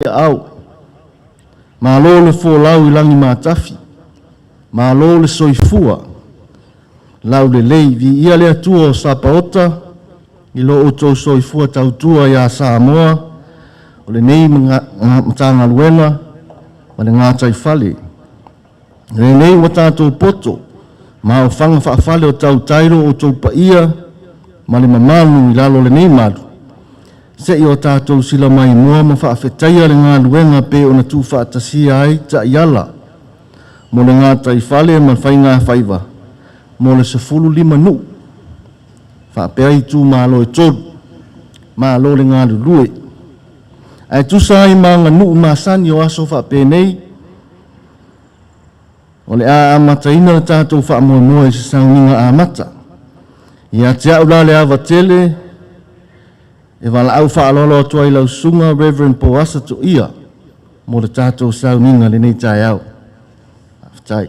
Aao. Malo le folau i lagi matafi, malo le soifua laulelei. Viia le Atua o Sapaota i lo outou soifua tautua ia Samoa o lenei Matagaluega ma le gataifale. O lenei ua tatou poto ma aofaga faa-fale o tautai lo outou paia ma le mamalu i lalo o lenei malu, seia o tatou silamaimoa ma faafetaia le galuega pei ona tuufaatasia ai taiala mo le gataifale ma faigafaiva mo le 15 nuu faapea itumalo e 3. Malo le galulue. Ae tusa ai ma aganuu masani o aso faapenei, o le a amataina le tatou faamoemoe i se sauniga amata. Ia te au la le ava tele e valaau faaaloalo atu ai i lau Susuga Reverend Poasa Toia mo le tatou sauniga i lenei taeao. Faafetai.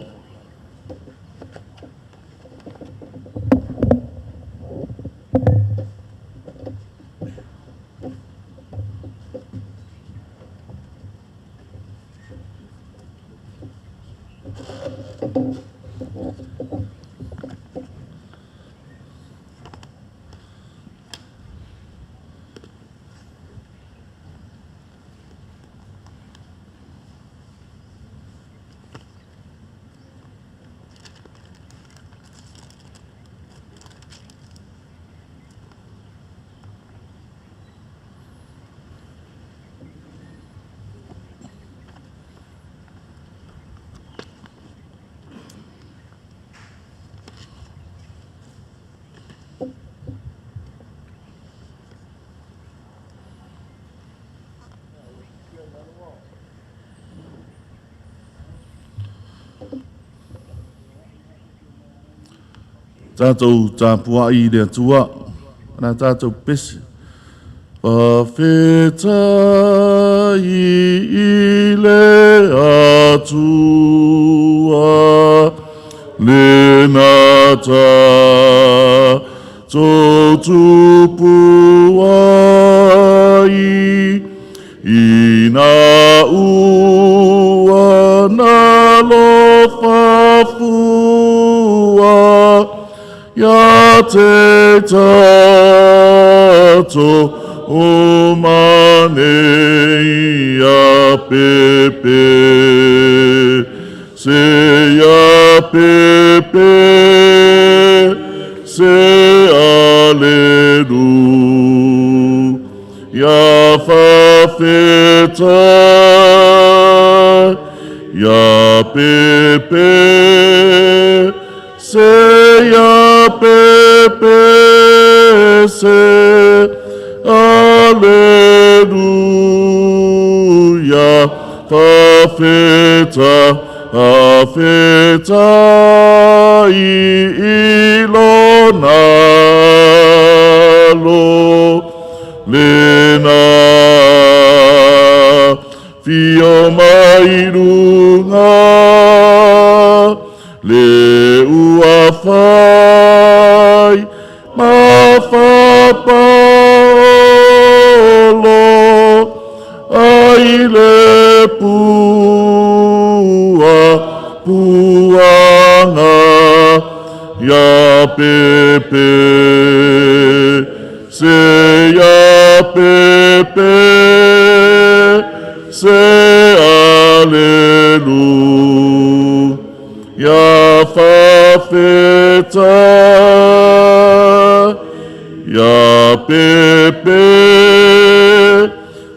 Tatou tapuai i le Atua, na tatou pese. Faafetai i le Atua, lena tatou tupu ai, ina ua nalofa fua ia te tatou uma nei ia pepe se ia pepe se alelu ia faafetai ia pepe se ia pepe se aleluia faafetai faafetai i lona alo lena fio mai luga le ua fai ma fapaolo ai le pua puaga ia pepe se ia pepe se alelu ia faafetai ia pepe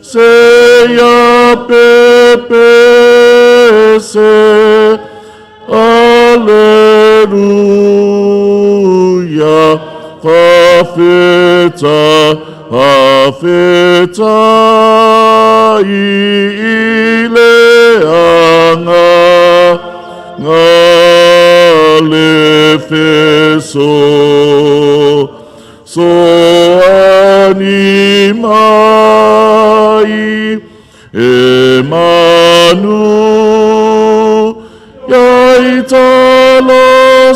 se ia pepe se aleluia faafetai faafetai i le agaga le feso soani mai e manu ia i talosanga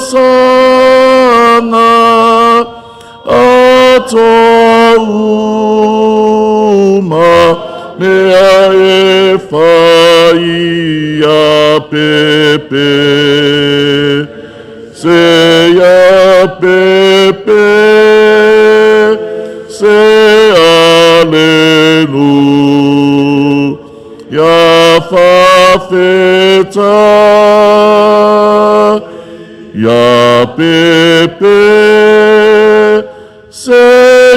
atoa uma mea e. Ia pe pe se ia pe pe se alelu ia fafetai ia pe pe se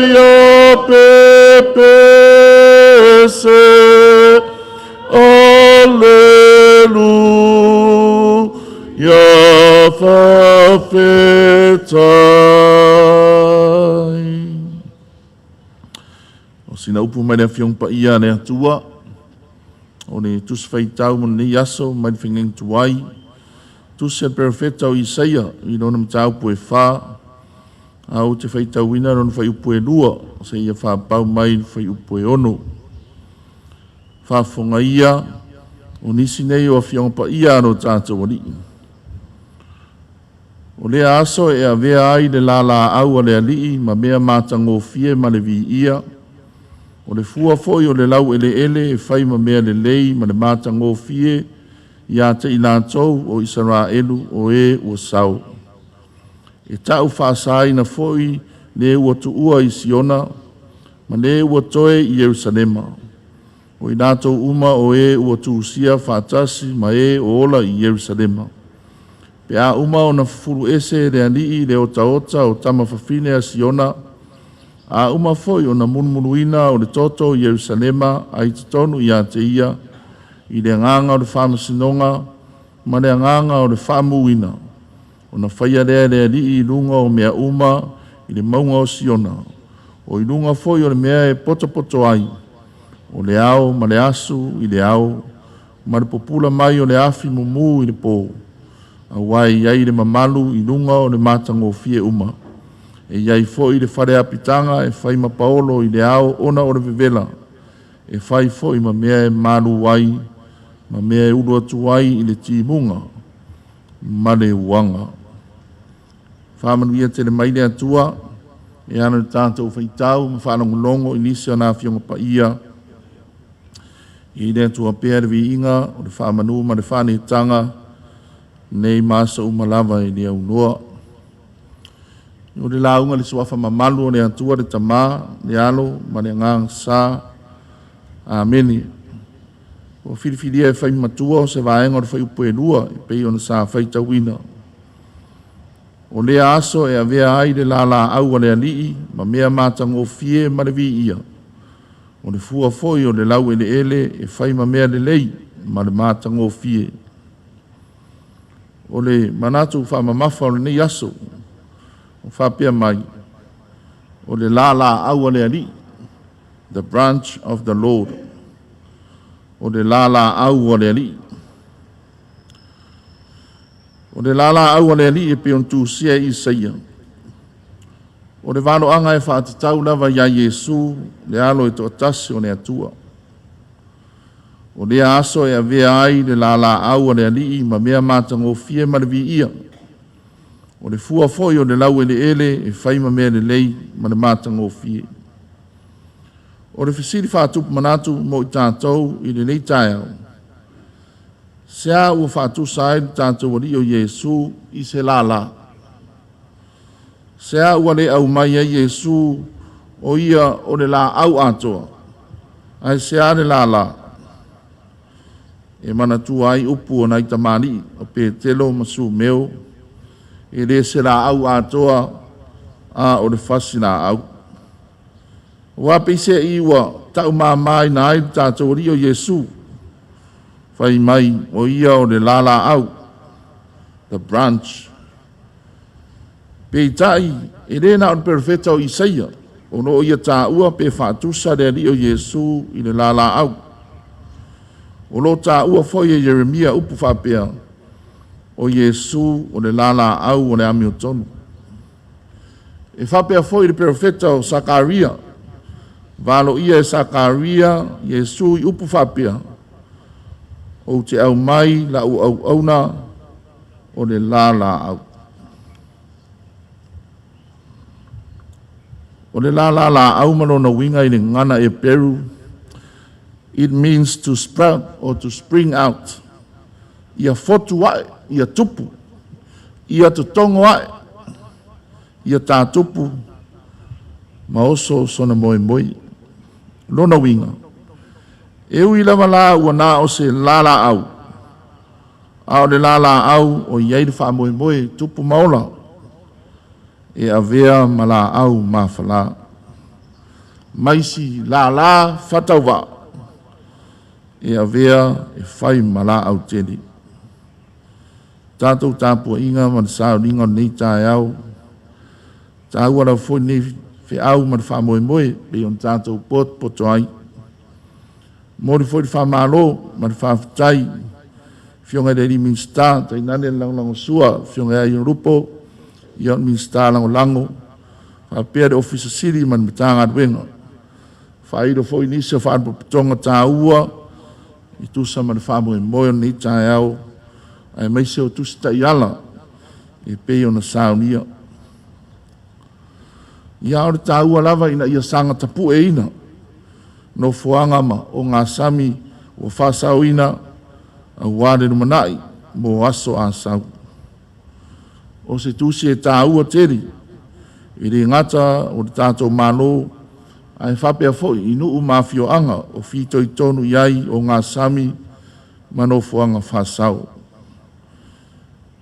ia pe pe se alelu ia fafetai. O sina upu mai le Afioga Paia a le Atua, o le Tusi Faitau mo lenei aso mai le Faiga Tuai, Tusi a le Perofeta o Isaia i lona mataupu e 4, a ou te faitauina lona fuaiupu e 2 seia faapau mai le fuaiupu e 6. Faafofoga ia o nisi nei o Afioga Paia a lo tatou Alii. O lea aso e avea ai le lalaau a le Alii ma mea matagofie ma le viia, o le fua foi o le laueleele e fai ma mea lelei ma le matagofie ia te i latou o Isaraelu o e ua sao. E ta'u faasaina foi le ua tuua i Siona ma le ua toe i Ierusalema, o i latou uma o e ua tusia faatasi ma e o ola i Ierusalema. Pe a uma ona fufulu ese e le Alii le otaota o tama fafine a Siona, a uma foi ona mulumuluina o le toto i Ierusalema ai totonu ia te ia, i le agaga o le faamasinoga ma le agaga o le faamuina, ona faia lea e le Alii i luga o mea uma i le mauga o Siona, o i luga foi o le mea e potopoto ai, o le ao ma le asu i le ao, ma le pupula mai o le afi mumu i le po, aua e i ai le mamalu i luga o le matagofie uma. E i ai foi le fale apitaga e fai ma paolo i le ao ona o le vevela, e fai foi ma mea e malu ai, ma mea e ulu atu ai i le timuga ma le uaga. Faamanuia tele mai le Atua e ala i le tatou faitau ma faalogologo i nisi o na Afioga Paia. I le Atua pea le viiga o le faamanu ma le faanetaga nei ma aso uma lava e le aunoa. O le lauga i le suafa mamalu o le Atua le Tama, le Alo ma le Agaga Sa. Amene. Ua filifilia e fai matua o se vaega o le fuaiupu e 2 e pei ona sa faitauina. O lea aso e avea ai le lalaau a le Alii ma mea matagofie ma le viia, o le fua foi o le laueleele e fai ma mea lelei ma le matagofie. O le manatu faamamafa o lenei aso, o faapea mai, o le lalaau a le Alii, the branch of the Lord. O le lalaau a le Alii. O le lalaau a le Alii e pei ona tusia e Isaia. O le valoaga e faatatau lava ia Iesu, le alo e toatasi o le Atua. O lea aso e avea ai le lalaau a le Alii ma mea matagofie ma le viia, o le fua foi o le laueleele e fai ma mea lelei ma le matagofie. O le fesili faatupu manatu mo i tatou i lenei taeao, se a ua faatusa ai le tatou Alii o Iesu i se lala? Se a ua le aumai ai Iesu o ia o le laau atoa, ae se a le lala? E manatua ai upu o nai tamalii o Petelo ma Sumeo, e le se laau atoa a o le fasi laau. Ua peisei ua taumamaina ai le tatou Alii o Iesu, fai mai o ia o le lalaau, the branch. Peitai, e le na o le perofeta o Isaia, o loo ia taua pe faatusa le Alii o Iesu i le lalaau. O lo taua foi e Ieremia upu faapea, o Iesu o le lalaau o le amiotonu. E faapea foi le perofeta o Sakaria, valo ia e Sakaria Iesu i upu faapea, ou te aumai lau auauna o le lalaau. O le lala laau ma lona uiga i le gagana Eperu, It means to sprout or to spring out. Ia fotu ae, ia tupu, ia totogo ae, ia tātupu ma oso sona moemoe. Lona uiga, e ui lava la ua na o se lalaau, a o le lalaau o i ai le faamoemoe tupu ma ola, e avea ma laau mafala. Ma isi lala faatauvaa, e avea e fai ma laau tele. Tatou tapuaiga ma le sauniga o lenei taeao, taua lava foi lenei feau ma le faamoemoe pei ona tatou potopoto ai. Momoli foi le faamalo ma le faafetai Afioga i le alii Minisita, tainane le lagolagosua Afioga ia Iono Lupo, ia Minisita Lagolago, faapea le Ofisa Sili ma le Matagaluega. Faailo foi nisi o faalapotopotoga taua e tusa ma le faamoemoe o lenei taeao, aemaise o Tusi Taiala e pei ona saunia. Ia, o le taua lava ina ia saga tapueina nofoaga ma ogasami ua faasaoina aua le lumanai mo aso a sau. O se tusi e taua tele, e le gata o le tatou Malo, ae faapea foi i nuu ma afioaga o fitoitonu i ai ogasami ma nofoaga faasao.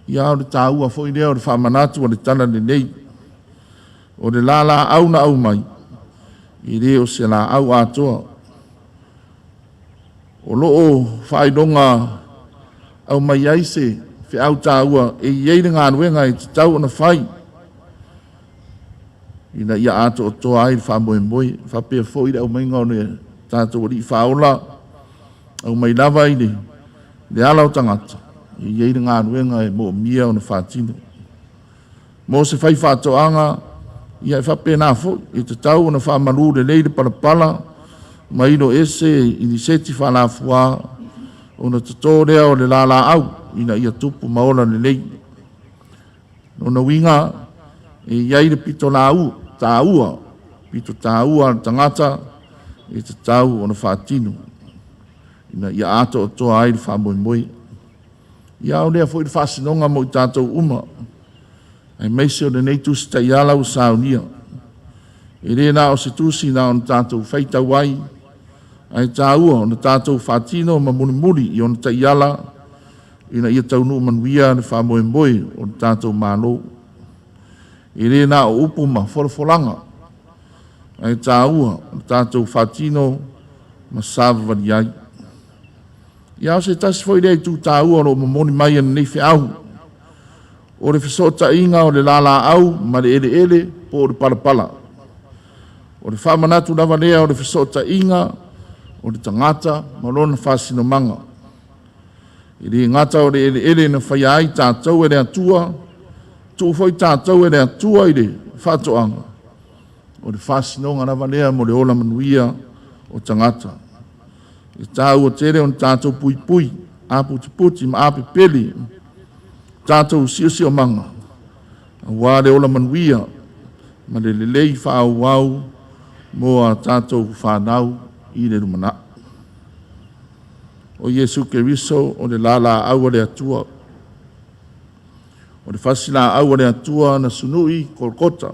Ia, o le taua foi lea o le faamanatu o le tala lelei, o le lalaau na aumai, e le o se laau atoa. O lo o faailoga aumai ai se feau taua e i ai le galuega e tatau ona fai ina ia atoatoa ai le faamoemoe, faapea foi le aumaiga o le tatou Alii Faaola, aumai lava i le ala o tagata, e i ai le galuega e moomia ona faatino. Mo se faifaatoaga, ia e faapena foi, e tatau ona faamalu lelei le palapala ma ilo ese i ni seti faalafua ona toto lea o le lalaau ina ia tupu ma ola lelei. Lona uiga, e i ai le pito lau taua, pito taua a le tagata e tatau ona faatino ina ia atoatoa ai le faamoemoe. Ia, o lea foi le faasinoga mo i tatou uma, aemaise o lenei Tusi Taiala ua saunia. E le na o se tusi na ona tatou faitau ai, ae taua ona tatou faatino ma mulimuli i ona taiala ina ia taunuu manuia le faamoemoe o le tatou Malo. E le na o upu ma folafolaga, ae taua ona tatou faatino ma savavali ai. Ia, o se tasi foi lea itu taua o lo o momoli mai e lenei feau, o le fesootaiga o le lalaau ma le eleele po o le palapala. O le faamanatu lava lea o le fesootaiga o le tagata ma lona faasinomaga. E le gata o le eleele na faia ai tatou e le Atua, tuu foi tatou e le Atua i le faatoaga, o le faasinoga lava lea mo le ola manuia o tagata. E taua tele ona tatou puipui, aputiputi ma apepele tatou siosiomaga, aua le ola manuia ma le lelei faaauau mo a tatou fanau i le lumanai. O Iesu Keriso o le lalaau a le Atua, o le fasilaau a le Atua na sunui i Kolokota,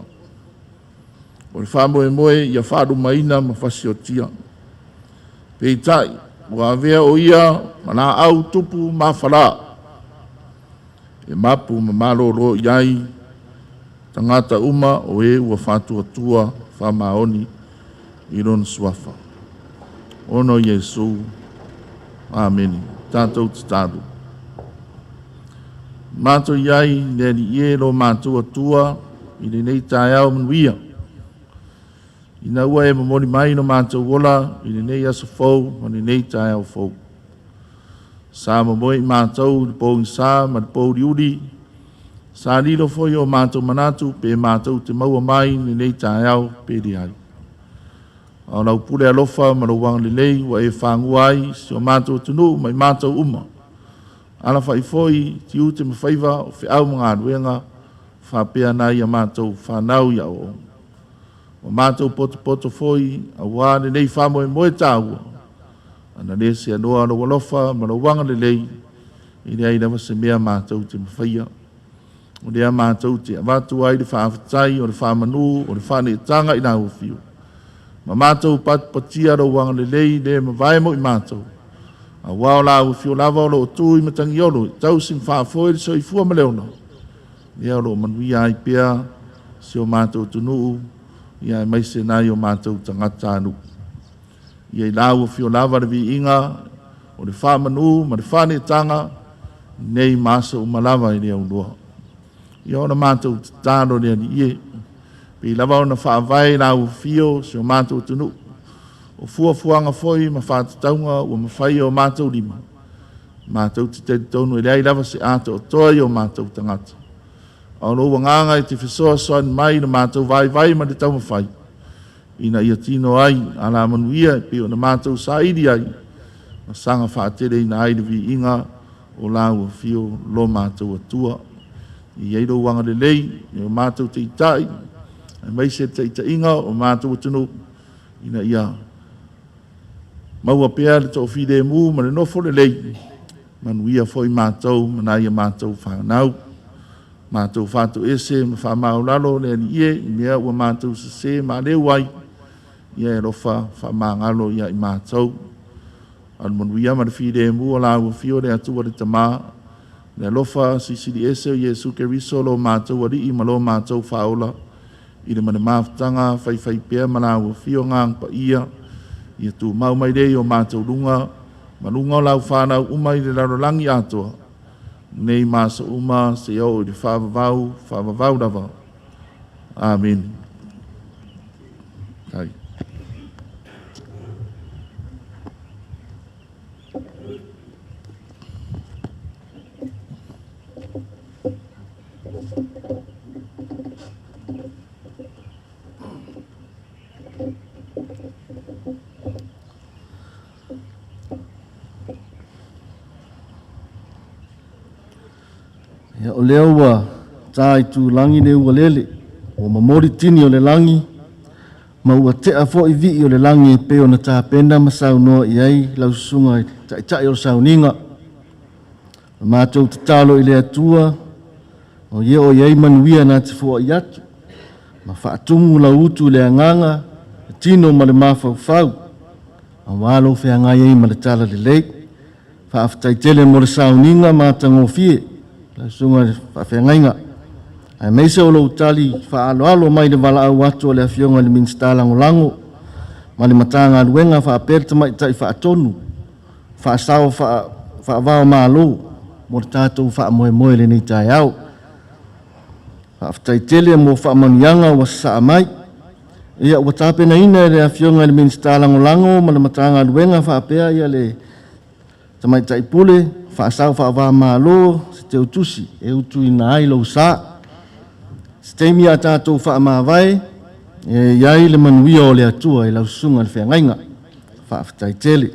o le faamoemoe ia faalumaina ma fasiotia. Peitai, ua avea o ia ma laau tupu mafala, e mapu ma malolo i ai tagata uma o e ua faatuatua faamaoni i lona suafa. Ona o Iesu. Amene. Tatou tatalo. Matou i ai le Alii e lo matou Atua i lenei taeao manuia, ina ua e momoli mai lo matou ola i lenei aso fou ma lenei taeao fou. Sa momoe i matou i le pogisa ma le pouliuli, sa lilo foi o matou manatu pe matou te maua mai lenei taeao pe leai. A o lau pule alofa ma lou agalelei ua e fagua ai si o matou atunuu ma i matou uma. Alafai foi tiute ma faiva o feau ma galuega faapea nai a matou fanau i aoaoga. Ua matou potopoto foi aua lenei faamoemoe taua. Ana le seanoa lou alofa ma lou agalelei, e leai lava se mea matou te mafaia. O lea matou te avatu ai le faafetai o le faamanu o le faaneetaga i lau afio, ma matou patipatia lou agalelei le mavae mo i matou, auā o lau afio lava o lo o tu i Matagiolo e tausi ma faafoe le soifua ma le ola, lea o lo o manuia ai pea si o matou atunuu, ia aemaise nai o matou tagatanuu. Ia i lau afio lava le viiga o le faamanu ma le faaneetaga nei ma aso uma lava e le auloa. Ia ona matou tatalo le Alii e, pei lava ona faavae i lau afio si o matou atunuu, o fuafuaga foi ma faatatauga ua mafai e o matou lima, matou te talitonu e leai lava se atoatoa i o matou tagata. A o lou agaga e te fesoasoani mai i le matou vaivai ma le taumafai, ina ia tino ai alamanuia e pei ona matou saili ai, ma saga faateleina ai le viiga o lau afio lo matou Atua. E i ai lou agalelei i o matou taitai, aemaise le taitaiga o matou atunuu, ina ia maua pea le toafilemu ma le nofo lelei, manuia foi matou ma nai a matou fanau. Matou faatoese ma faamaualalo le Alii e i mea ua matou sese ma aleu ai, ia e alofa faamagalo ia i matou. A o le manuia ma le filemu o lau afio le Atua le Tama, le alofa silisili ese o Iesu Keriso lo matou Alii ma lo matou Faaola, i le ma le mafutaga faifaipea ma lau afio Agaga Paia, ia tumau mai lea i o matou luga ma luga o lau fanau uma i le lalolagi atoa, nei ma aso uma seia oo i le faavavau, faavavau lava. Amene. Tai. Ia, o lea ua ta i tulagi le ualele, ua momoli tini o le lagi, ma ua tea foi vii o le lagi e pei ona tapena ma saunoa i ai lau susuga i le Taitai o le Sauniga. O matou tatalo i le Atua, o ia o i ai manuia na te foai atu, ma faatumu lau utu i le agaga, le tino ma le mafaufau, aua lou feagai ai ma le talalelei. Faafetai tele mo le sauniga matagofie, lau susuga i le faafeagaiga, aemaise o lou tali faaaloalo mai i le valaau atu a le Afioga i le Minisita Lagolago ma le Matagaluega faapea le Tamaitai Faatonu faasao faava-o-Malo mo le tatou faamoemoe i lenei taeao. Faafetai tele mo faamanuiaga ua sasaa mai. Ia, ua tapenaina e le Afioga i le Minisita Lagolago ma le Matagaluega faapea le Tamaitai Pule faasao faava-o-Malo se teutusi e utuina ai lou sa. Se taimi a tatou faamavae, e i ai le manuia o le Atua i lau susuga i le feagaiga. Faafetai tele.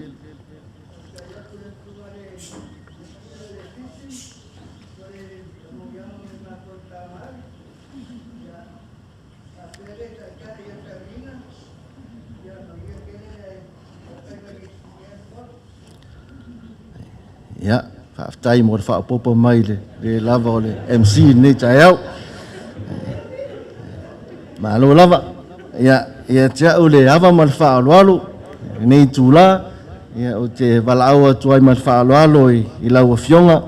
Ia, faafetai mo le faaopoopo mai i le le lava o le MC i lenei taeao. Malo lava. Ia, ia te au le ava ma le faaaloalo i lenei itula, ia, ou te valaau atu ai ma le faaaloalo i, i lau Afioga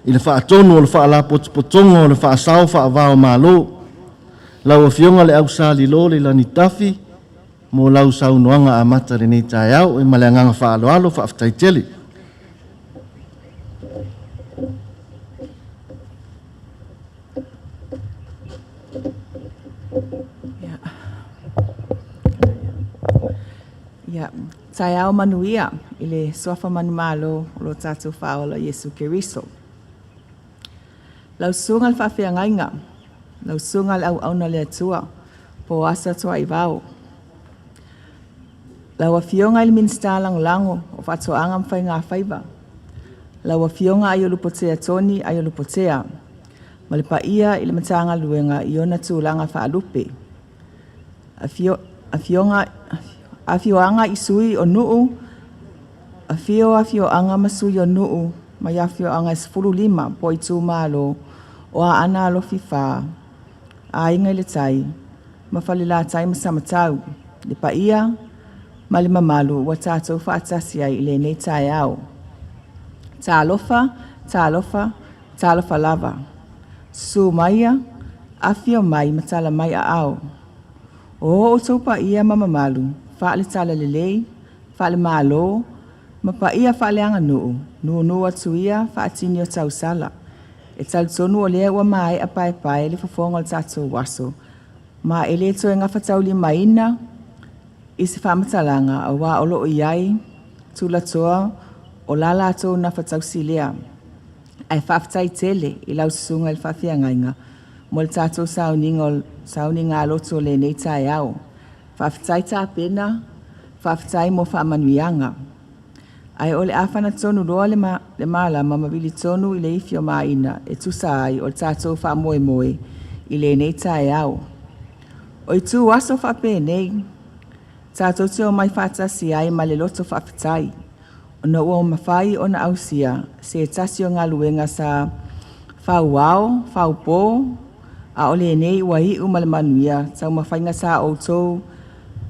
i le faatonu o le Faalapotopotoga o le Faasao Faava-o-Malo, lau Afioga le Ausalilo Leilani Tafi, mo lau saunoaga amata i lenei taeao. Ma le agaga faaaloalo, faafetai tele. Ia, taeao manuia i le suafa manumalo o lo tatou Faaola Iesu Keriso. Lau susuga i le faafeagaiga, lau susuga i le auauna a le Atua, po o Asa Tuaivao. Lau Afioga i le Minisita Lagolago o Faatoaga ma Faigafaiva, lau Afioga Aiolupotea Tony Aiolupotea, ma le paia i le Matagaluega i ona tulaga faalupe. Afioaga i sui o nuu Afio afioaga ma sui o nuu mai afioaga e 15 po o itumalo o Aana Alofi 4, Aiga i le Tai ma Falelatai ma Samatau, le paia ma le mamalu ua tatou faatasi ai i lenei taeao. Talofa, talofa, talofa lava. Susu maia, afio mai ma tala mai aao. O outou paia ma mamalu faale-Talalelei, faale-Malo ma paia faaleaganuu, nuunuu atu ia faatini o tausala. E talitonu o lea ua maea paepae le fofoga o le tatou aso, ma e le toe gafataulimaina i se faamatalaga aua o lo o i ai tulatoa o la latou gafatausi lea. Ae faafetai tele i lau Susuga i le Faafeagaiga mo le tatou sauniga lotu o lenei taeao. Faafetai tapena, faafetai mo faamanuiaga. Ae o le a fanatonu loa le malama ma vili tonu i le ifi a Maina e tusa ai o le tatou faamoemoe i lenei taeao. O ituaso faapenei tatou te omai faatasi ai ma le loto faafetai, ona ua mafai ona ausia se tasi o galuega sa fauao faupo, a o lenei ua iu ma le manuia taumafaiga sa outou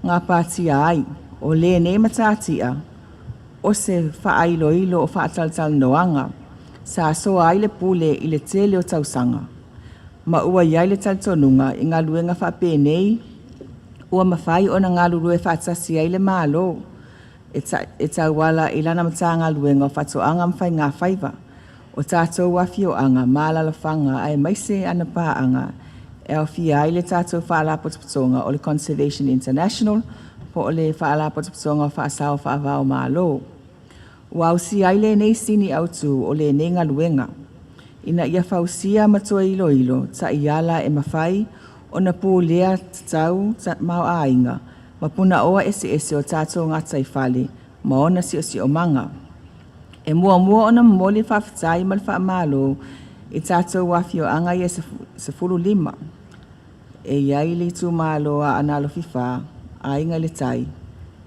gapatia ai. O lenei matatia o se faailoilo o faatalatalanoaga sa soa ai le pule i le tele o tausaga, ma ua i ai le talitonuga i galuega faapenei ua mafai ona galulue faatasi ai le Malo e tauala i lana Matagaluega o Faatoaga ma Faigafaiva, o tatou afioaga ma alaalafaga aemaise ana paaga e aofia ai le tatou Faalapotopotoga o le Conservation International po o le Faalapotopotoga Faasao Faava-o-Malo. Ua ausia ai lenei sini autu o lenei galuega, ina ia fausia ma toe iloilo taiala e mafai ona pulea tatau tamaoaiga ma punaoa eseese o tatou gataifale ma ona siosiomaga. E muamua ona momoli le faafetai ma le faamalo i tatou afioaga ia e 15, e i ai le itumalo o Aana Alofi 4, Aiga i le Tai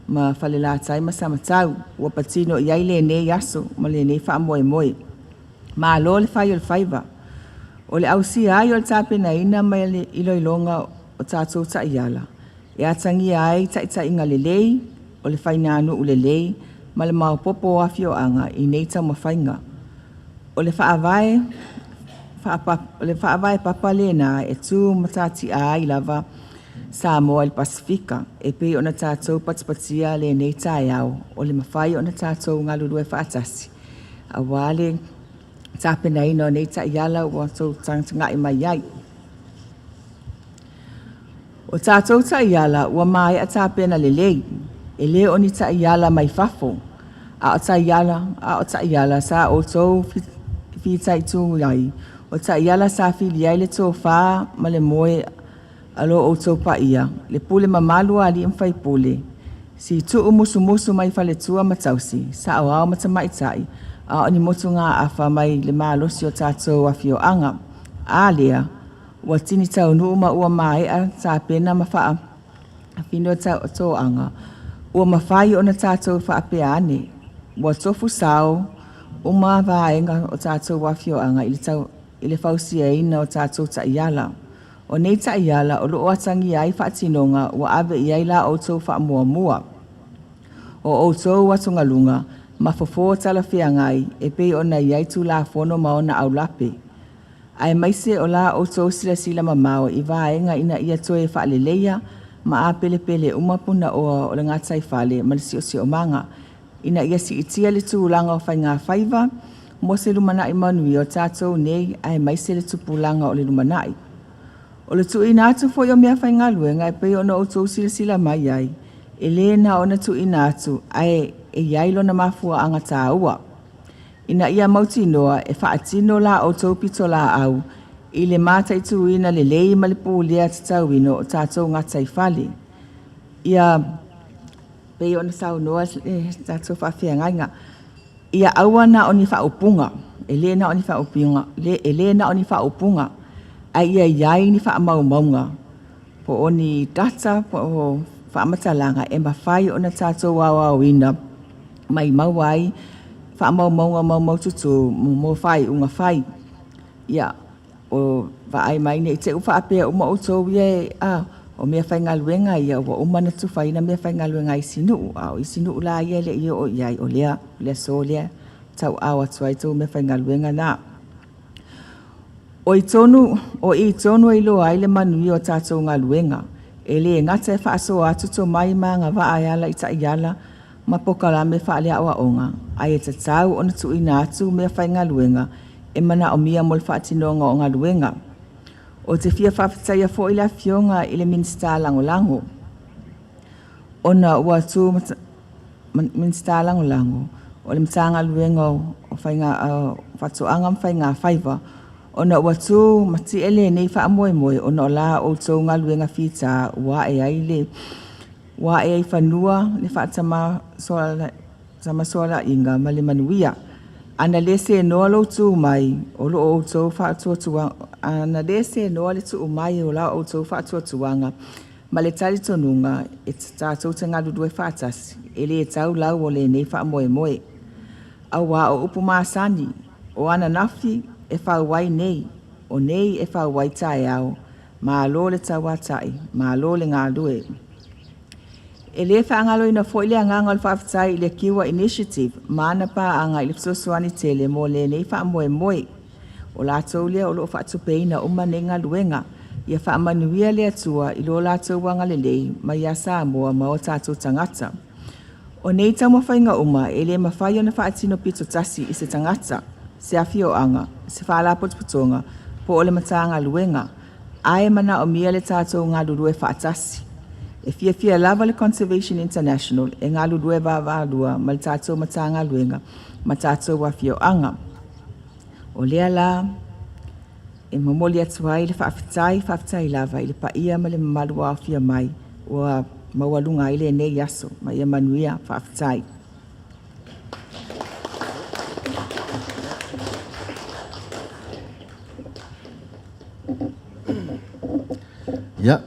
ma Falelatai ma Samatau ua patino i ai lenei aso ma lenei faamoemoe. Malo le fai o le faiva. O le ausia ai o le tapenaina ma le iloiloga o tatou taiala, e atagia ai taitaiga lelei, o le faiganuu lelei ma le maopoopo o afioaga i nei taumafaiga. O le faavae papa lena e tumatatia ai lava Samoa i le Pasefika e pei ona tatou patipatia lenei taeao, o le mafai ona tatou galulue faatasi aua le tapenaina o nei taiala ua outou tagatagai mai ai. O tatou taiala ua maea tapena lelei, e le o ni taiala mai fafo, a o taiala sa outou fitaitu ai, o taiala sa fili ai le tofa ma le moe a lo outou paia, le pule mamalu a alii ma faipule, situumusumusu mai faletua ma tausi, saoao ma tamaitai, a o ni motugaafa mai le malosi o tatou afioaga. A lea, ua tini taunuu ma ua maea tapena ma faafino toaga, ua mafai ona tatou faapea ane, ua tofu sao uma vaega o tatou afioaga i le fausiaina o tatou taiala. O nei taiala o lo o atagia ai faatinoga ua ave i ai la outou faamuamua, o outou atugaluga ma fofo talafeagai e pei ona i ai Tulafono ma ona aulape, aemaise o la outou silasila mamao i vaega ina ia toe faaleleia ma apelepele uma punaoa o le gataifale ma le siosiomaga, ina ia siitia le tulaga o faigafaiva mo se lumanai manuia o tatou nei aemaise le tupulaga o le lumanai. O le tuuina atu foi o meafaigaluega e pei ona outou silasila mai ai, e le na ona tuuina atu ae e i ai lona mafuaaga taua, ina ia mautinoa e faatino la outou pitolaau i le mataituina lelei ma le pulea tatauina o tatou gataifale. Ia pei ona saunoa le tatou faafeagaiga, ia aua na o ni faaupuga, e le na o ni faaupuga, e le na o ni faaupuga, ae ia i ai ni faamaumauga po o ni data po o faamatalaga e mafai ona tatou aoaoina. mai maua ai faamaumauga maumaututu mo faaiuga fai. Ia, o vaai mai ne i te i ua faapea uma outou ia e, a, o meafaigaluega ia ua uma ona tufaina meafaigaluega a isi nuu, a o isi nuu la ia e le i oo i ai, o lea, o le aso lea e tauaao atu ai tou meafaigaluega na. O i tonu, o i tonu e iloa ai le manuia o tatou galuega. E le gata e faasoa atu tomai ma agavaa e ala i taiala ma polokalame faaleaoaoga, ae e tatau ona tuuina atu meafaigaluega e manaomia mo le faatinoga o galuega. Ou te fia faafetaia foi le Afioga i le Minisita Lagolago, ona ua tu Minisita Lagolago o le Matagaluega o Faatoaga ma Faigafaiva, ona ua tu matie lenei faamoemoe ona o la outou galuega fita ua ae ai le ua ae ai i fanua le faatamasoalaiga ma le manuia. Ana le senoa lou tu mai o lo outou faatuatuaga, ana le senoa le tuu mai o la outou faatuatuaga ma le talitonuga e tatou te galulue faatasi, e le tau lau o lenei faamoemoe. Aua o upu masani, o ananafi e fau ai nei, o nei e fau ai taeao, malo le tauatai, malo le galue. E le faagaloina foi le agaga o le faafetai i le Kiwa Initiative ma ana paaga i le fesoasoani tele mo lenei faamoemoe. O latou lea o lo o faatupeina uma nei galuega. Ia faamanuia le Atua i lo latou agalelei mai ia Samoa ma o tatou tagata. O nei taumafaiga uma e le mafai ona faatino pitotasi i se tagata, se afioaga, se faalapotopotoga po o le Matagaluega, ae manaomia le tatou galulue faatasi. E fiafia lava le Conservation International e galulue vaavaalua ma le tatou Matagaluega ma tatou afioaga. O lea la e momoli atu ai le faafetai, faafetai lava i le paia ma le mamalu ua aofia mai ua maualuga ai lenei aso. Ma ia manuia. Faafetai. Ia,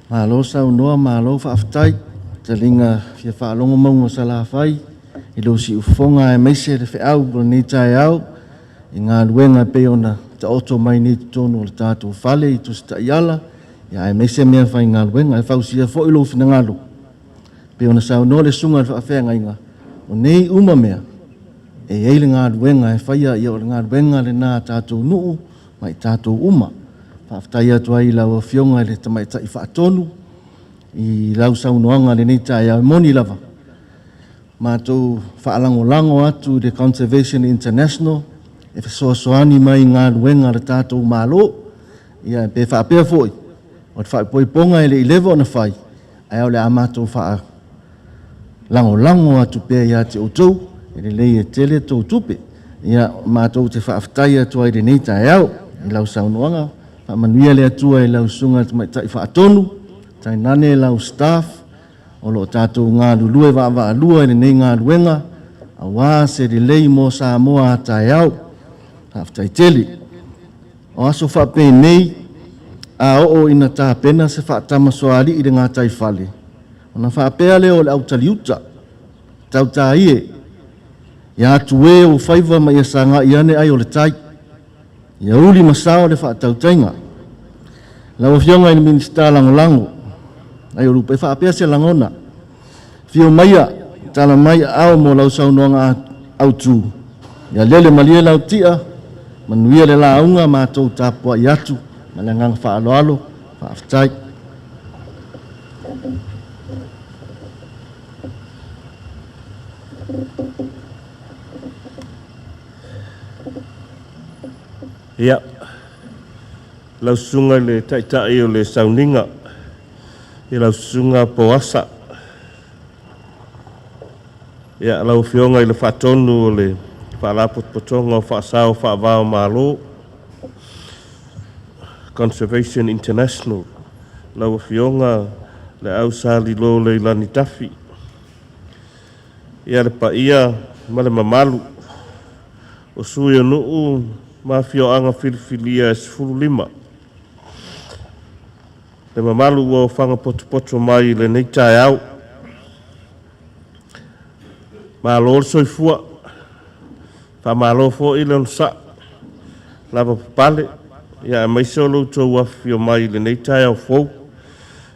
malo saunoa, malo faafetai. Taliga fia faalogo mauga o Salafai i lou siufofoga aemaise le feau o lenei taeao i galuega e pei ona taoto mai nei i totonu o le tatou fale i Tusi Taiala, ia aemaise meafaigaluega. E fausia foi lou finagalo e pei ona saunoa le susuga i le faafeagaiga, o nei uma mea, e i ai le galuega e faia, ia o le galuega lena a tatou nuu ma i tatou uma. Faafetai atu ai i lau Afioga i le Tamaitai Faatonu i lau saunoaga i lenei taeao. E moni lava, matou faalagolago atu i le Conservation International e fesoasoani mai i galuega a le tatou Malo. Ia pe faapea foi, o le faaipoipoga e le i leva ona fai, ae o le a matou faalagolago atu pea ia te outou, e lelei e tele tou tupe. Ia, matou te faafetai atu ai i lenei taeao i lau saunoaga. Faamanuia le Atua i lau Susuga i le Tamaitai Faatonu, tainane lau staff o lo o tatou galulue vaavaalua i lenei galuega aua se lelei mo Samoa a taeao. Faafetai tele. O aso faapenei, a oo ina tapena se faatamasoalii i le gataifale, ona faapea lea o le autaliuta, Tauta ie, ia atu e ou faiva ma ia sagai ane ai o le tai. Ia uli ma sao le faatautaiga. Lau Afioga i le Minisita Lagolago, Aiolupe, e faapea se lagona, Afio maia, tala mai aao mo lau saunoaga autu. Ia lele malie lau tia, manuia le lauga, matou tapuai atu ma le agaga faaaloalo. Faafetai. Ia, lau Susuga i le Taitai o le Sauniga, i lau Susuga Poasa, ia, lau Afioga i le Faatonu o le Faalapotopotoga o Faasao Faava-o-Malo, Conservation International, lau Afioga Leau Salilo Leilani Tafi, ia le paia ma le mamalu o sui o nuu ma afioaga filifilia e 15, le mamalu ua ofaga potopoto mai i lenei taeao. Malo le soifua, faamalo foi le onosai, lavapapale, ia aemaise o lo outou afifio mai i lenei taeao fou,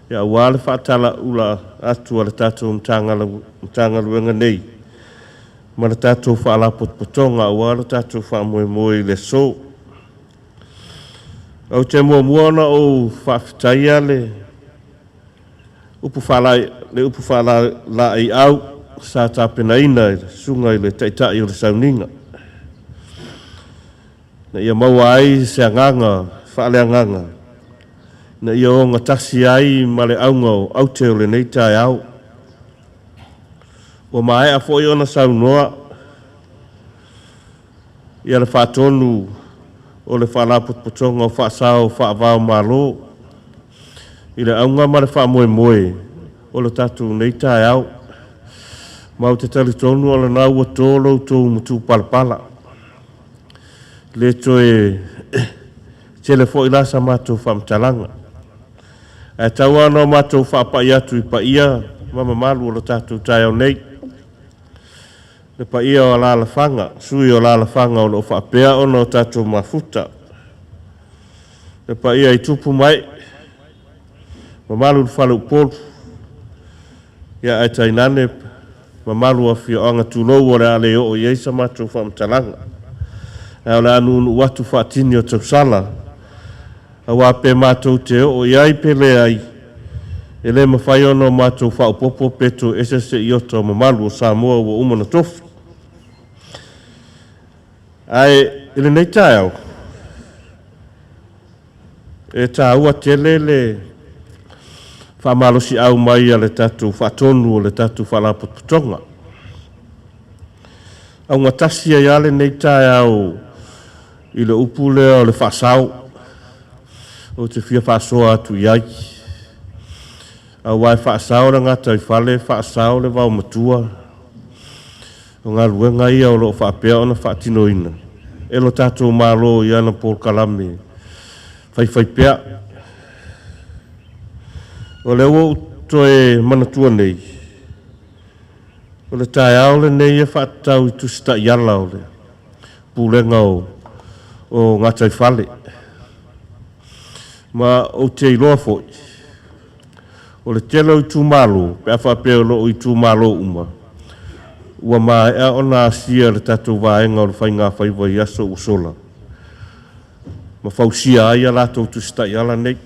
ia aua le faatalauula atu a le tatou Matagaluega nei ma le tatou Faalapotopotoga aua lo tatou faamoemoe i le aso. Ou te muamua ona ou faafetaia le upu faalaeiau sa tapenaina e le Susuga i le Taitai o le Sauniga, ina ia maua ai se agaga faaleagaga, ina ia ogatasi ai ma le auga o aute o lenei taeao. Ua maea foi ona saunoa ia le faatonu o le Faalapotopotoga o Faasao Faava-o-Malo i le auga ma le faamoemoe o le tatou nei taeao. Ma ou te talitonu o lena ua to lo outou matupalapala. E le toe tele foi la sa matou faamatalaga, ae tau lava ona matou faapai atu i paia ma mamalu o le tatou taeao nei. Le paia o alaalafaga, sui o alaalafaga o lo o faapea ona o tatou mafuta. Le paia i tupu ma ee, mamalu i le faleupolu, ia ae tainane mamalu o afioaga, tulou, o le a le oo i ai sa matou faamatalaga, ae o le a nuunuu atu faatini o tausala, aua pe matou te oo i ai pe leai, e le mafai ona o matou faaopoopo pe toese se iota o mamalu o Samoa ua uma ona tofi. Ae i lenei taeao, e taua tele le faamalosiau mai a le tatou faatonu o le tatou Faalapotopotoga. Augatasi ai lava lenei taeao i le upu lea o le faasao, ou te fia faasoa atu i ai, aua e faasao le gataifale, faasao le vaomatua, o galuega ia o lo o faapea ona faatinoina e lo tatou Malo i ana polokalame faifaipea. O lea ua ou toe manatua nei, o le taeao lenei e faatatau i Tusi Taiala o le Pulega o Gataifale. Ma ou te iloa foi, o le tele o itumalo, pe a faapea o lo o itumalo uma, ua maea ona asia e le tatou vaega o le faigafaiva i aso ua sola, ma fausia ai a latou Tusi Taiala nei.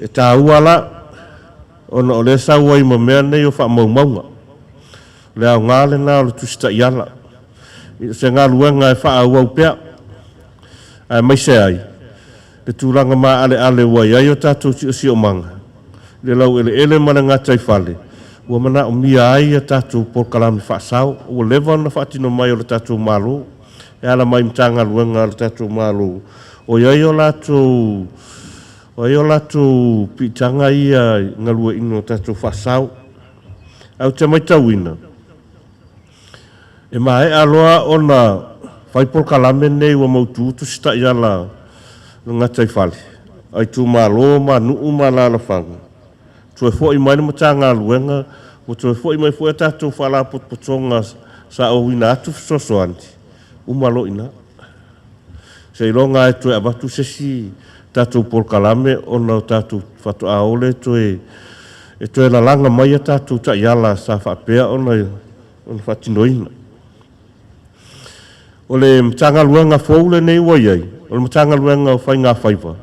E taua la, ona o lea e sau ai ma mea nei o faamaumauga. O le aoga lena o le Tusi Taiala, o se galuega e faaauau pea, aemaise ai le tulaga maaleale ua i ai o tatou siosiomaga, le laueleele ma le gataifale, ua manaomia ai a tatou polokalame faasao, ua leva ona faatino mai e le tatou Malo, e ala mai i Matagaluega a le tatou Malo, o i ai o latou o ai o latou piitaga ia i galueaiina o tatou faasao. Ae ou te matauina, e maea loa ona fai polokalame nei ua mautu Tusi Taiala o le gataifale a itumalo ma nuu ma alaalafaga, toe foi mai le Matagaluega, ua toe foi mai foi a tatou Faalapotopotoga sa auina atu fesoasoani, uma loa i ina. Seiloga lava e toe avatu se isi tatou polokalame ona o tatou faatoa o lea e toe lalaga mai a tatou taiala sa faapea ona faatinoina. O le Matagaluega fou lenei ua i ai, o le Matagaluega o Faiga Faiva,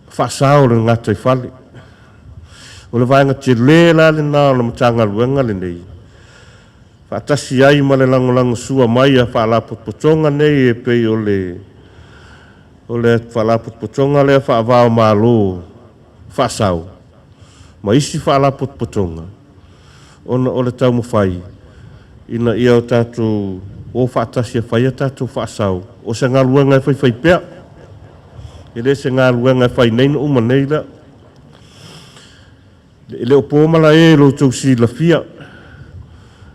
Faasao o le Gataifale. O le vaega tele la lena o le Matagaluega lenei, faatasi ai ma le lagolagosua mai a Faalapotopotoga nei e pei o le Faalapotopotoga lea Faava-o-Malo Faasao ma isi Faalapotopotoga, ona o le taumafai ina ia o tatou o faatasi e fai a tatou faasao. O se galuega e faifaipea, e le se galuega e fai nei ona uma nei lea. E le o po malae i lo outou silafia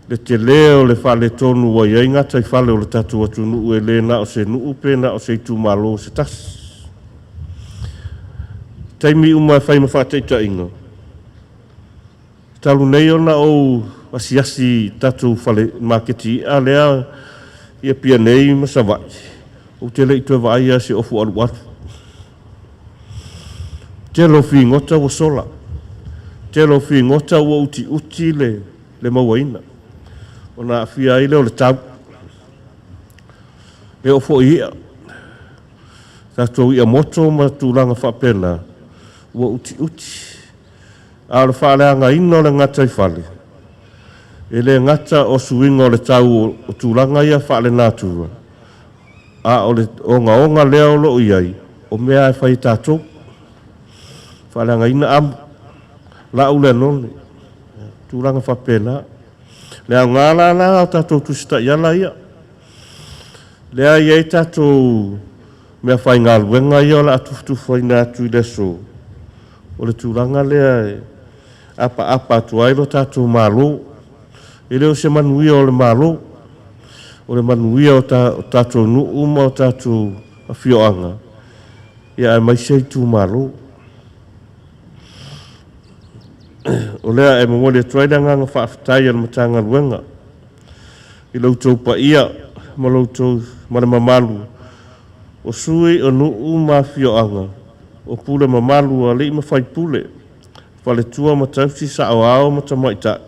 le tele o le faaletonu ua i ai gataifale o le tatou atunuu, e le na o se nuu pe na o se itumalo se tasi. O taimi uma e fai ma faataitaiga. Talu nei ona ou asiasi i tatou fale maketi i'a lea i Apia nei ma Savaii, ou te le i toe vaaia se ofu alualu. Tele o figota ua sola, tele o figota ua utiuti le mauaina, ona aafia ai lea o le tau. E oo foi i i'a, tatou i'a moto ma tulaga faapena, ua utiuti. A o le faaleagaina o le gataifale, e le gata o suiga o le tau o tulaga ia faale-natura, a o le ogaoga lea o lo o i ai, o mea lava e fai e tatou. Faaleagaina amu, lau le anone, tulaga faapena. Le aoga la la o tatou Tusi Taiala ia, lea e i ai tatou meafaigaluega ia o le a tufatufaina atu i le aso, o le tulaga lea e apaapa atu ai lo tatou Malo. E le o se manuia o le Malo, o le manuia o tatou nuu ma o tatou afioaga, aemaise itumalo. O lea e momoli atu ai le agaga faafetai a le Matagaluega i lo outou paia ma lo outou ma le mamalu o sui o nuu ma afioaga, o pule mamalu a alii ma faipule, faletua ma tausi, saoao ma tamaitai,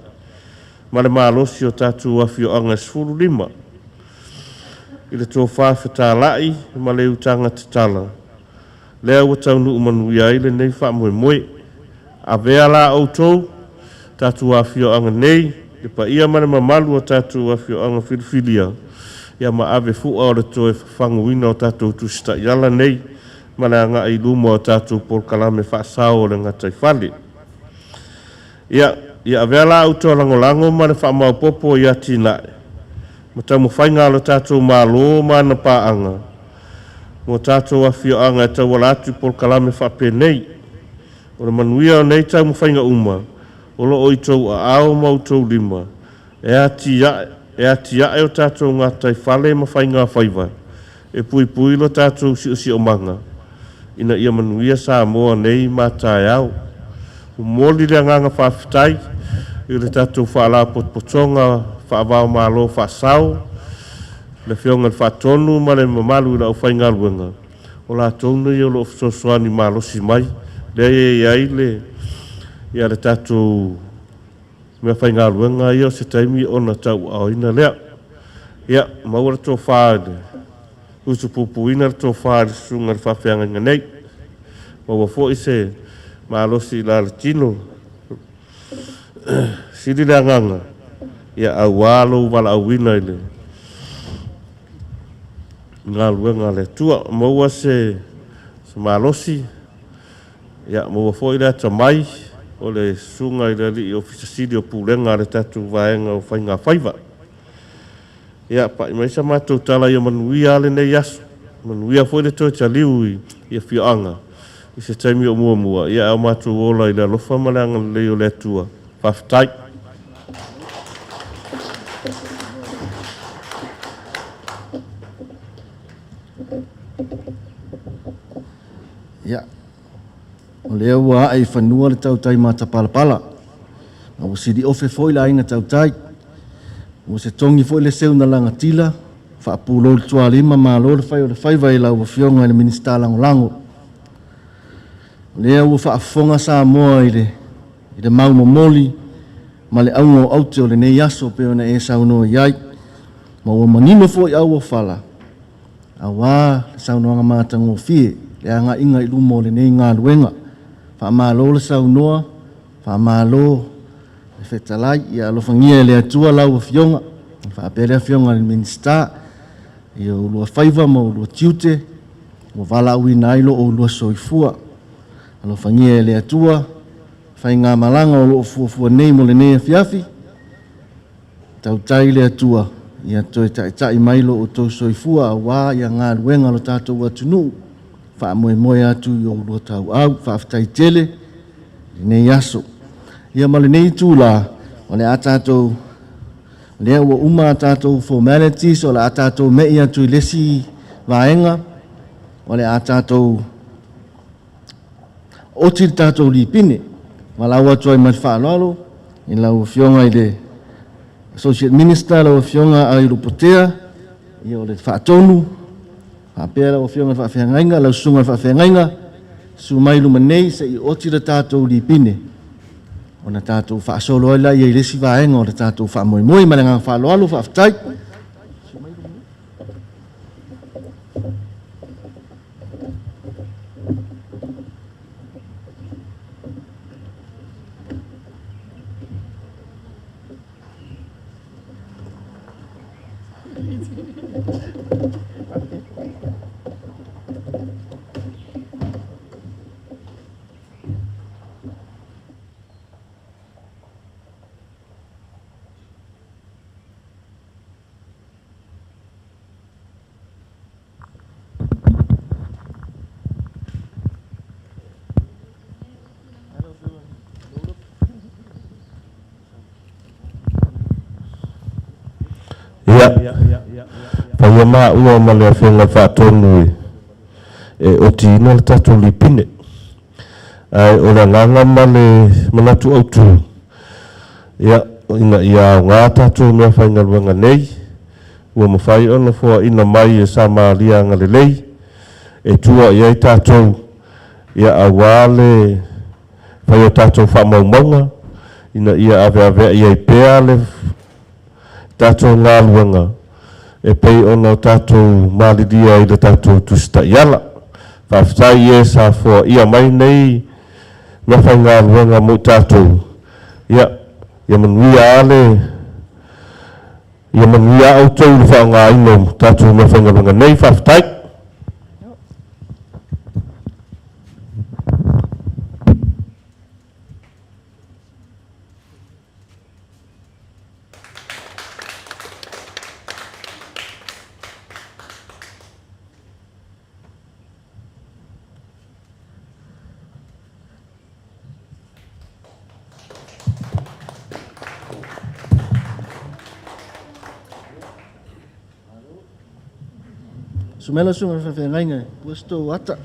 ma le malosi o tatou afioaga e 15 i le tofa fetalai ma le utaga tatala, lea ua taunuu manuia ai lenei faamoemoe. Avea la outou, tatou afioaga nei, le paia ma le mamalu o tatou afioaga filifilia, ia ma ave fua o le toe fafaguina o tatou Tusi Taiala nei ma le agai i luma o tatou polokalame faasao o le gataifale. Ia, ia avea la outou lagolago ma le faamaopoopo i atinae ma taumafaiga a lo tatou Malo ma ana paaga mo tatou afioaga e tauala atu i polokalame faapenei. O le manuia o nei taumafaiga uma, o lo o i outou aao ma outou lima e atiae o tatou gataifale ma faigafaiva e puipui lo tatou siosiomaga ina ia manuia Samoa nei ma taeao. Momoli le agaga faafetai i le tatou Faalapotopotoga Faava-o-Malo faasao, le Afioga i le Faatonu ma le mamalu i le aufaigaluega, o latou nei o lo o fesoasoani malosi mai, lea e i ai le, ia le tatou meafaigaluega ia o se taimi ona tauaaoina lea. Ia, maua le tofa i le usupupuina le tofa i le susuga i le faafeagaiga nei. Maua foi se malosi i la le tino. Sili le agaga, ia aua lou valaauina i le galuega a le Atua. Maua se malosi, ia maua foi le atamai o le susuga i le alii Ofisa Sili o Pulega a le tatou Vaega o Faiga Faiva. Ia, pai mai sa matou tala ia manuia lava lenei aso, manuia foi le toe taliu i afioaga i se taimi o muamua, ia ae o matou ola i le alofa ma le agalelei o le Atua. Faafetai. Ia, o lea ua ae i fanua le tautai matapalapala, ma ua siliofe foi le aiga tautai. Ua se togi foi le seu na lagatila, faapulou le tualima, malo le fai o le faiva i lau Afioga i le Minisita Lagolago. O lea ua faafofoga Samoa i le, i le mau momoli ma le auga o aute o lenei aso pei ona e saunoa i ai, ma ua manino foi au o fala, aua le saunoaga matagofie, le agaiga i luma o lenei galuega. Faamalo le saunoa, faamalo le fetalai. Ia alofagia e le Atua lau Afioga, faapea le Afioga i le Minisita, i oulua faiva ma oulua tiute ua valaauina ai lo oulua soifua. Alofagia e le Atua faigamalaga o lo o fuafua nei mo lenei afiafi, Tautai le Atua ia toe taitai mai lo outou soifua aua ia galuega a lo tatou atunuu, faamoemoe atu i oulua tauau. Faafetai tele i lenei aso. Ia ma lenei itula, o le a tatou, o lea ua uma a tatou formalities, o le a tatou me'i atu i le isi vaega, o le a tatou oti le tatou lipine. Valaau atu ai ma le faaaloalo. i lau Afioga i le Associate Minister lau Afioga Aiolupotea, ia o le faatonu, faapea lau Afioga i le Faafeagaiga, lau Susuga i le Faafeagaiga, susu mai i luma nei se i oti le tatou lipine, ona tatou faasolo ai lea i le isi vaega o le tatou faamoemoe. Ma le agaga faaaloalo, faafetai. Ia, faia maua ma le Afioga i le Faatonu e otiina le tatou lipine. Ae o le agaga ma le manatu autu, ia, ina ia aoga tatou meafaigaluega nei, ua mafai ona foaina mai e Samaria agalelei e tua i ai tatou, ia, aua le fai o tatou faamaumauga, ina ia aveaveai ai pea le tatou galuega e pei ona o tatou malilie ai i le tatou Tusi Taiala. Faafetai i e sa foaia mai nei meafaigaluega mo i tatou, ia, ia manuia lava le, ia manuia lava outou i le faaaogaina o tatou meafaigaluega nei. Faafetai. Susu mai lau susuga i le faafeagaiga e pue se tou ata.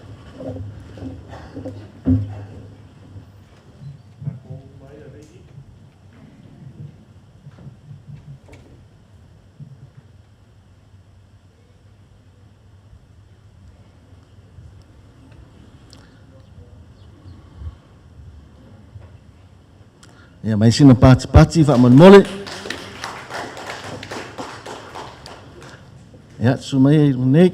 Ia mai sina patipati faamolemole. Ia, susu mai ai nei.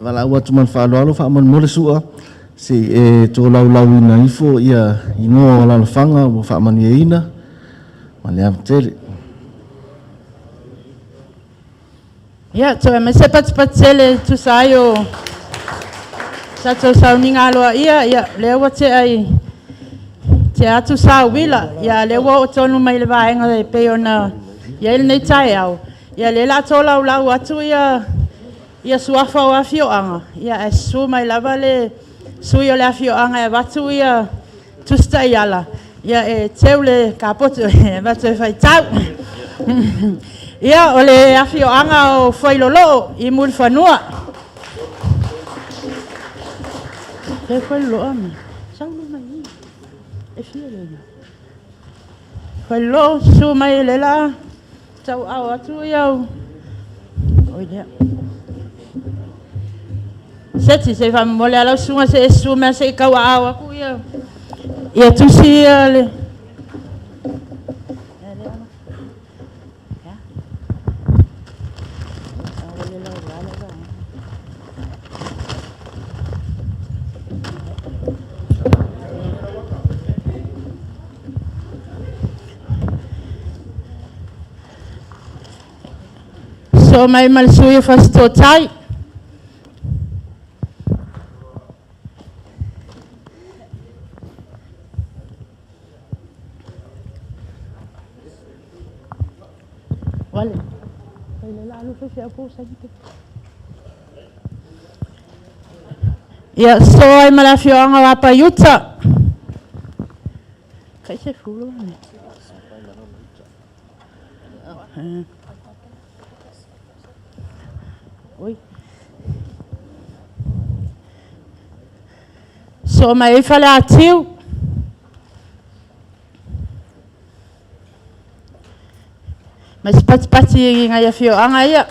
Valaau atu ma le faaaloalo faamolemole Su'a se i e tolaulauina ifo ia igoa o alalafaga ua faamanuiaina ma le ava tele. Ia, toe aumai se patupatu tele e tusa ai o tatou sauniga aloaia, ia, lea ua tea i tea atu sauila, ia, a o lea ua oo tonu mai i le vaega e pei ona i ai lenei taeao, ia, o lea o le a tolaulau atu ia ia suafa o afioaga, ia ae susu mai lava le sui o le afioaga e avatu ia Tusi Taiala, ia e teu le kapotu e avatu e faitau. Ia, o le afioaga o Fuailoloo i Mulifanua. Fea Fuailoloo a me? Sau mai i. E fia le Fuailoloo, susu mai le la tauaao atu ia au. Oi lea. Seti, se i faamomoli lava lau susuga se i e susu mai se i tauaao atu ia, ia tusi ia le... Sosoo mai ma le sui o Fasitooutai. Ia, sosoo ai ma le afioaga o Apaiuta. Oi. Sosoo mai ai Faleatiu. Ma se patipati i nai afioaga ia.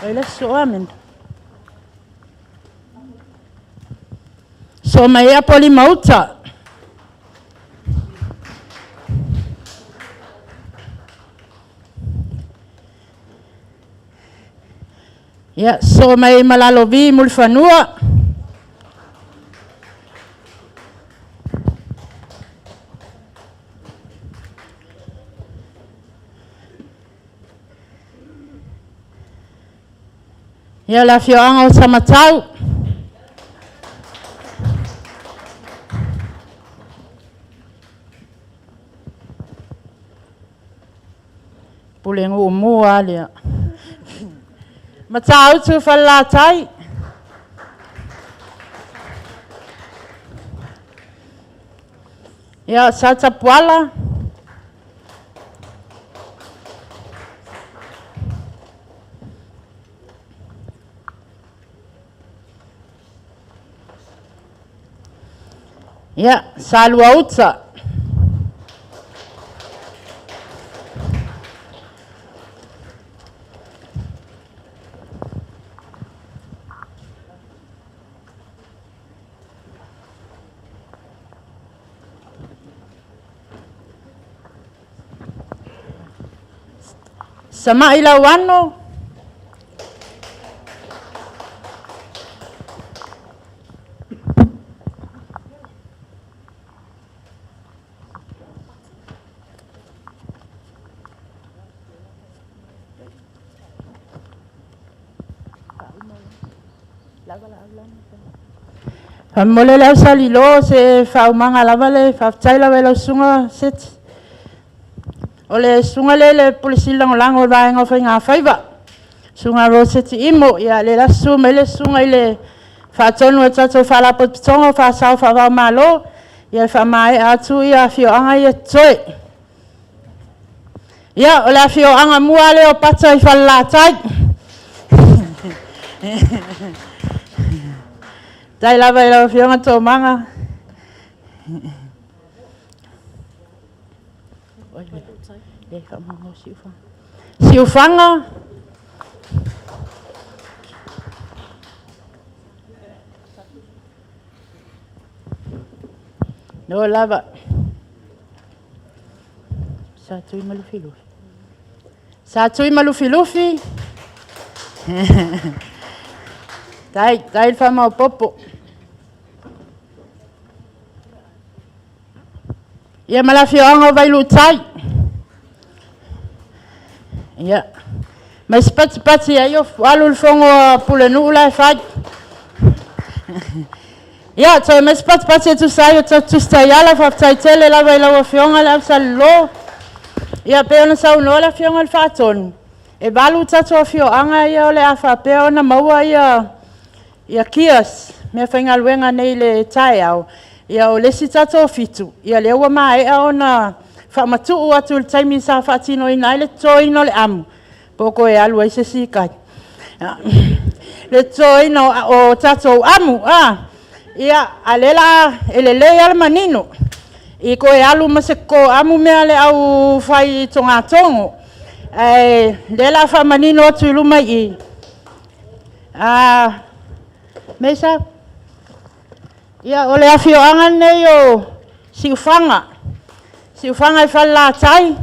Ai le sosoo amene. Sosoo mai ai Apolima-uta. Ia, sosoo mai ai ma Lalovi Mulifanua. Ia, le afioaga o Samatau. Pulenuu mu lava lea. Matautu Falelatai. Ia, Satapuala. Ia, Saluauta. Sama'i Lauano. Faamomoli le ausalilo se faaumaga lava le faafetai lava i lau susuga Seti. O le susuga lea i le Pule Sili Lagolago o le Vaega o Faiga Faiva, susuga Rose Seti Imo. Ia lea la susu mai le susuga i le Faatonu o le tatou Faalapotopotoga o FASA Faava-o-Malo, ia e faamaea atu ia afioaga ia e totoe. Ia, o le afioaga mua lea o Pata i Falelatai. Faafetai lava i lau Afioga Tomaga. Siufaga. No lava. Sa tui ma Lufilufi. Sa tui ma Lufilufi. Tai, tai le faamaopopo. Ia ma le afioaga o Vailuutai. Ia, ma isi patipati ai o alu le fono a Pulenuu la e fai. Ia, toe aumai se patipati e tusa ai o tatou Tusi Taiala, faafetai tele lava i lau Afioga le Ausalilo. Ia, pei ona saunoa le Afioga i le Faatonu, e 8 tatou afioaga ia o le a faapea ona maua ia gears, meafaigaluega nei i le taeao. Ia o le isi tatou 7, ia lea ua maea ona faamatuu atu i le taimi sa faatinoina ai le totoina o le amu, po o toe alu ai se isi le totoina o tatou amu. Ia, a o lea la e lelei lava le manino, i toe alu ma se toto amu mea a le au fai togatogo. Ae o lea o le a faamanino atu i luma i i. Meisa, ia o le afioaga lenei o Siufaga, Siufaga e Falelatai,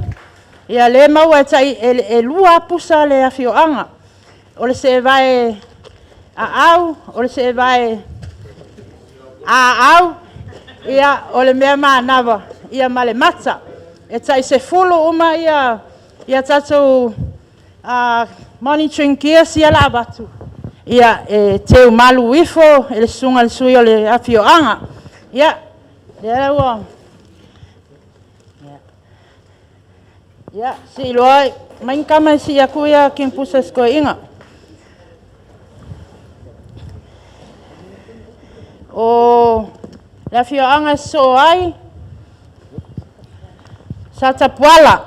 ia lea e maua e tai, e 2 lava pusa a le afioaga. O le seevae aau, o le seevae aau, ia o le mea manava, ia ma le mata. E tai 10 uma ia tatou monitoring gears ia o le a avatu, ia e teumalu ifo e le susuga i le sui o le afioaga. Ia, lea ua... Ia, sii loa, aumai ni kama e sii atu ia kimupusa a si toeaina. O le afioaga e sosoo ai, Satapuala.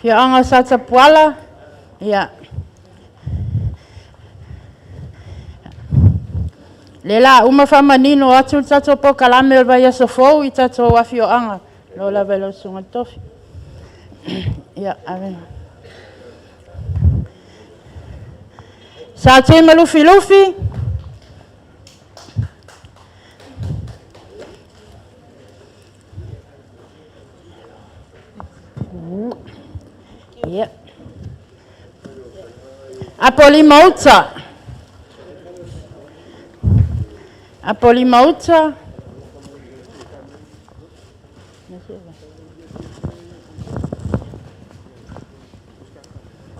Afioaga o Satapuala, ia, o lea o le a uma faamanino atu le tatou polokalame o le vaiaso fou i tatou afioaga, e oo lava i lau Susuga i le Tofi. Ia, ave. Satuimalufilufi. Ia. Apolima-uta. Apolima-uta.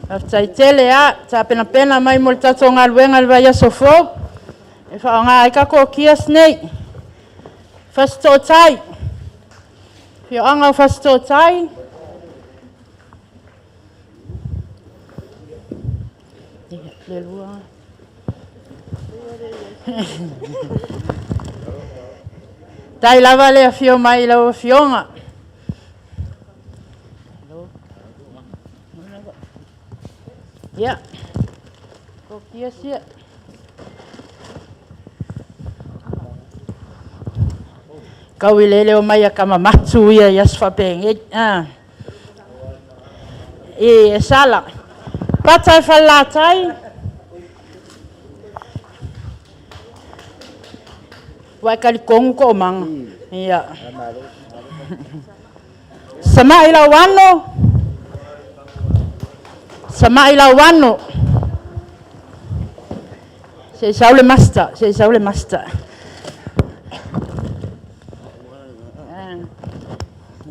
Faafetai tele lava tapenapena mai mo le tatou galuega i le vaiaso fou e faaaoga ai tatou gears nei. Fasitoo-tai, afioaga o Fasitoo-tai. Faafetai lava le afio mai i lau Afioga. Ia, o gears ia. Tau i le omai a tama matu ia i aso faapenei. I e sala. Pata e falelatai. Ua e talitonu Toomaga? Ia. Samai Lauano, Samai Lauano. Se i sau le master, se i sau le master.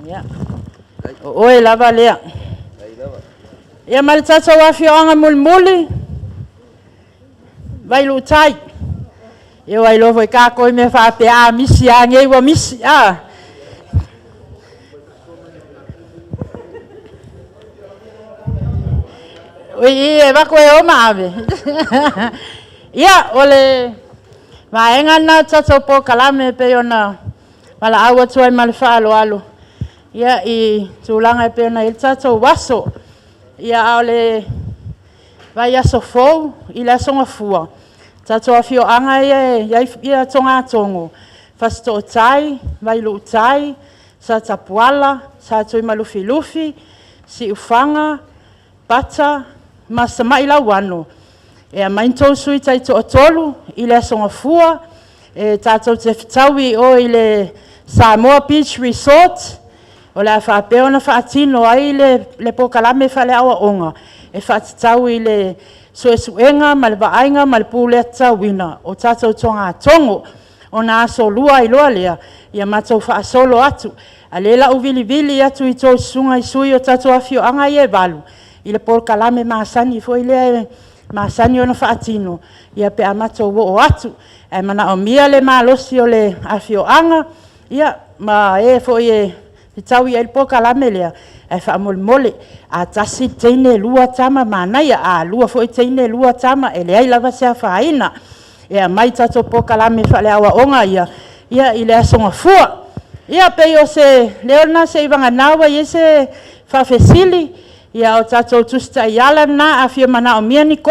Ia. O oe lava lea. Ia ma le tatou afioaga mulimuli, Vailuutai. Ia ua iloa foi tatou i mea faapea, a misi lava nei ua misi. A? I e avatu e o ma ave. Ia, o le vaega lena o le tatou polokalame e pei ona valaau atu ai ma le faaaloalo ia, i tulaga e pei ona i ai le tatou aso. Ia, a o le vaiaso fou i le Aso Gafua, tatou afioaga ia e i ai togatogo, Fasitoo-tai, Vailuutai, Satapuala, Satuimalufilufi, Siufaga, Pata ma Samailauano, e aumai ni tou sui taitoatolu i le Aso Gafua e tatou te fetaui i o i le Samoa Beach Resort, o le a faapea ona faatino ai le polokalame faale-aoaoga e faatatau i le suesuega ma le vaaiga ma le pulea tatauina o tatou togatogo. Ona aso Lua ai loa lea, ia matou faasolo atu. A o lea o le a ou vilivili atu i tou susuga i sui o tatou afioaga ia e 8 i le polokalame masani foi lea e masani ona faatino pe a matou oo atu. Ae manaomia le malosi o le afioaga ma e foi e fetaui i ai le polokalame lea, ae faamolemole, a tasi le teine lua tama, manaia. A lua foi teine lua tama, e leai lava se afaina. E aumai tatou polokalame faale-aoaoga ia i le Aso Gafua. Ia pei o se leo lena seiavagana ua i ai se faafesili, a o tatou Tusi Taiala lena a fia manaomia ni kopi.